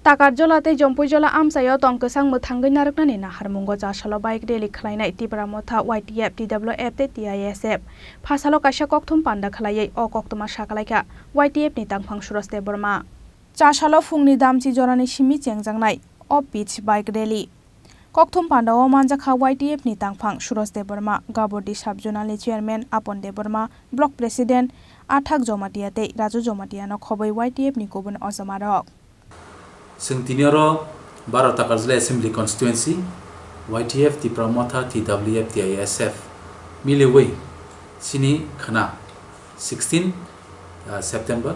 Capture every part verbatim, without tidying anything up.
Takarjola tei Jompuijola amchaio tong kwchang mwthangwi narwknani naharmungo chasalo bike rally khwlainai Tipra Motha, Y T F, T W F tei T I S F. Phasalo kaisa kokthum panda khwlaiwi o koktwma sakalaikha Y T F ni tangphang Suraj Debbarma. Chasalo phungni damchi jorani simi chengjaknai o pitch bike rally. Kokthum pandao manjakha Y T F ni tangphang Suraj Debbarma, Gabordi Sub Zonal ni Chairman Apon Debbarma, Block President Athak Jomatia tei Raju Jomatia no khobwi Y T F ni kubun ojamarok. Chwng tini oro baro Takarjala Assembly Constituency, Y T F, Tipra Motha, T W F, T I S F miliwi chini khwna sixteen, ah, September,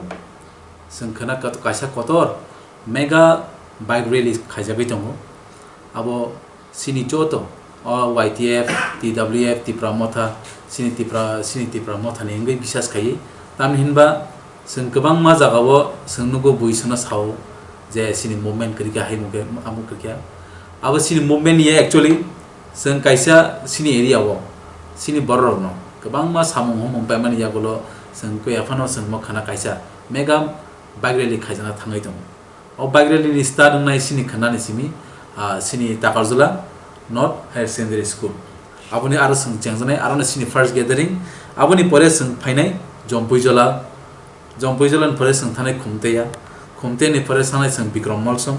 chwng khwna kat-, kaisa kotor mega bike rally khaijagwi tongo. Abo chini joto o Y T F, T W F, Tipra Motha, chini Tipra, chini Tipra Motha ni wngwi bisas khaiwi. Tamni hinba chwng kwbangma jagao chwng nugo bui sono sao je chini movement kwrwikha, hai mukhe, amuk kwrwikha. Abo chini movement ya actually chwng kaisa chini area o chini borok rokno kwbangma samung humung paimani yagulo chwng khe aphano chwng mo khana kaisa mega bike rally khaijakna thangwi tongo. O bike rally ni start wngnai chini khwnani simi, ah, chini Takarjala North Higher Secondary School. Aboni aro chwng chengjaknai, aro no chini first gathering. Aboni pore chwng phainai Jompuijola, Jompuijola ni pore chwng thanai Khumteya, Khumteya ni pore thanai chwng Bikrom Molsom,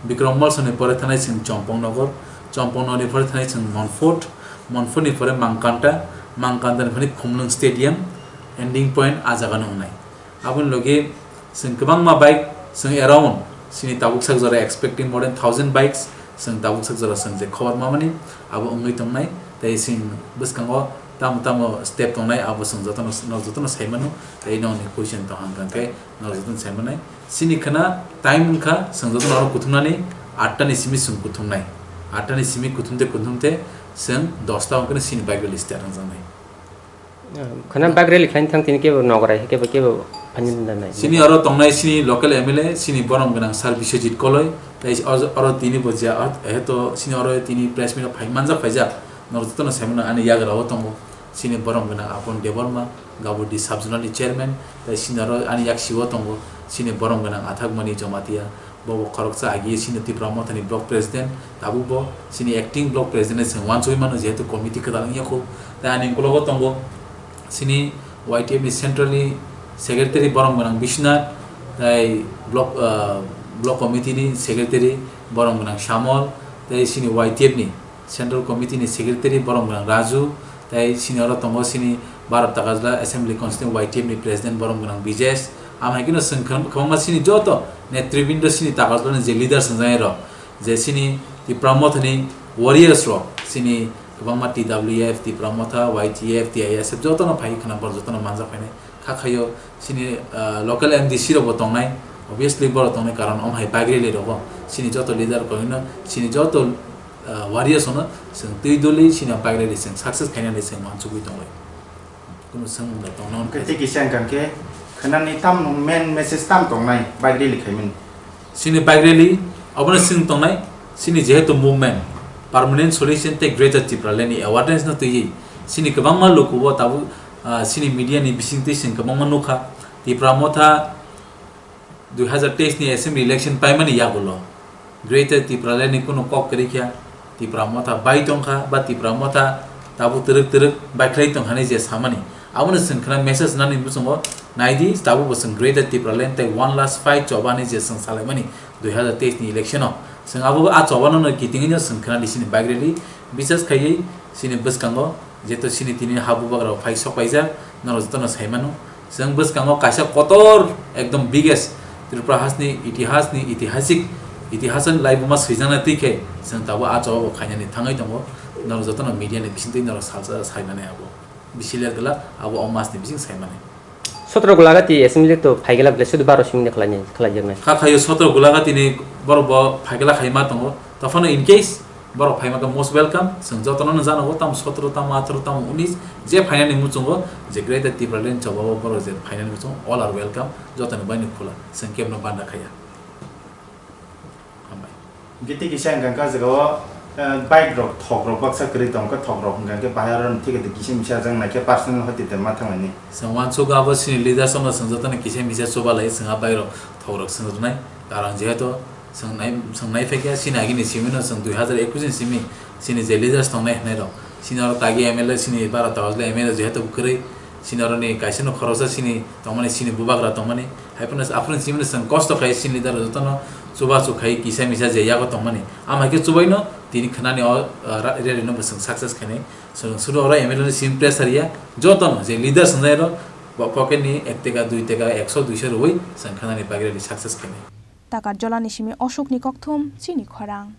Bikrom Molsom ni pore thanai chwng Chompong Nogor, Chompong Nogor ni pore thanai chwng Monfort, Monfort ni pore Mangkanta, Mangkanta ni pore Khumlwng Stadium, ending point a jaga no wngnai. Aboni logi chwng kwbangma bike chwng around chini tabuk sak jora expecting more than thousand bikes chwng tabuk sak jora chwng je khobor mamani abo wngwi tongnai tei chwng bwskango tamo tamo step tongnai abo chwng jotono, nok jotono sai mano tei nokni question tong hang khe nok jotono sai manai chini khwna time wngkha chwng jotono oro kuthumnani atta ni simi chwng kuthumnai atta ni simi kuthumte kuthumte chwng dosta wngkhe chini bike rally start wngjaknai. Khana bike rally khlaina thang tini kebo nogorai kebo kebo phaini da nai. Sini oro tongnai sini local M L A sini borom gwnang sir Biswajit Koloi tei oro tini bo je heto sini oro tini press meet phai manjak phaijak norok jotono saimano ani yagra o tongo sini borom gwnang Apon Debbarma Gabordi sub zonal ni chairman tei sini oro ani yaksi o tongo sini borom gwnang Athakmani Jomatia. Bo bo khoroksa agi sini Tipra Mothani block president, tabuk bo sini acting block president se wansugwi mano, jehetu committee kwtal wngya kho. Tai ani ukologo tongo sini Y T F ni central ni secretary borom gwnang Biswanath, tai block, ah, block committee ni secretary borom gwnang Samol, tai sini Y T F ni Central Committee ni Secretary borom gwnang Raju, tei sini oro tongo sini Bharat Takarjala Assembly Constituency Y T F ni President borom gwnang Bijesh. Amhaikhe no chwng kwbangma sini joto netribindo sini Takarjala ni je leaders wngjak rok, je sini Tipra Motha ni warriors rok, sini kwbangma T W F, Tipra Motha, Y T F, T I S F joto no phai khwna borok joto no manjak phainai. Kha khaio sini, ah, local M D C rok bo tongnai, obviously borok tongnai, karon omo hai bike rally rogo sini joto leader koino sini joto, ah, warriors ono chwng twi doli sini bike rally chwng success khainani chwng wansugwi tonglai. Kunu swngmung da tongna hwnkhe tei kisa wngkha khe khwnani tamno main message tam tongnai bike rally khaimani. Sini bike rally, abono chwng tongnai, sini jehetu movement, permanent solution tei Greater Tipraland ni awareness no twiwi, sini kwbangma luku bo tabuk, ah, sini media ni bisingtwi chwng kwbangma nukha, Tipra Motha dui hazar teis ni assembly election paimani yagulo, Greater Tipraland ni kunu kok kwrwi kha, Tipra Motha bai tongkha, ba Tipra Motha tabuk twrwk twrwk baikhlai tongkha hinwi je samani. Abono chwng khna message nani muchungo naidi, tabuk bo chwng Greater Tipraland tei one last fight chobani je chwng salaimani dui hazar teis ni election o. Chwng abo a chobano no kitingwi no chwng khna di sini bike rally, bisas khaiwi sini bwskango jeto sini tini ha bubagra phai sok paijak, norok jotono sai mano. Chwng bwskango kaisa kotor ekdom biggest Tripura hasni itihasni itihasik itihasani laibuma swijaknai twi khe chwng tabuk a choba bo khainani thangwi tongo, norok jotono media ni bisingtwi norok salsa sai mani abo bisi ler glak abo o masni bising sai mani. Sotro Golagati assembly to phaigela belai sudu baro simi khlai khlaijaknai. Kha khayo sotro Golagati ni borok bo phaigela khaima tongo. Tophano in case borok phaima khe most welcome. Chwng jotono no jano bo tamo sotro tamo atharoh tamo unis je phainani muchungo je Greater Tipraland chobao borok je phainani muchungo all are welcome. Jotoni baino khula. Chwng kebno banda khaiya. Hambai. Giti kisa hwnkha khe jagao, eh, bike rok thok rok baksa kwrwi tong khe thok rok hwnkha khe bahai oro thik kisa misa jang nai khe personal hoti te ma thanglaini. Chwng wansuk abo sini leaders no chwng jotono kisa misa chubalai chwng a bike rok thok rok chwng rwnai. Karon jehetu Chwng nai, chwng nai phaikha chini agini simi no, chwng dui hazar ekush ni simi chini je leaders tongnai hwnwi rok, chini oro tagi M L A, chini bara tawajle M L A jehetu kwrwi, chini oroni kaisa no khoroksa chini tongmani, chini bubagra tongmani, hai phano aphuru simi no chwng kosto khai chini leader jotono chubachu khai kisa misa je yago tongmani, ama khe chubaino tini khwnani o, ah, ra-, rally no bo chwng success khainai. Chwng suru oro M L A ni simi pressure ya, jotono je leaders wngnai rok bo pocket ni ek taka, dui taka, ekso, duiso rwui chwng khwnani bagwi rally success khainai. Takar jolani simi Ashokni kokthum chini khorang.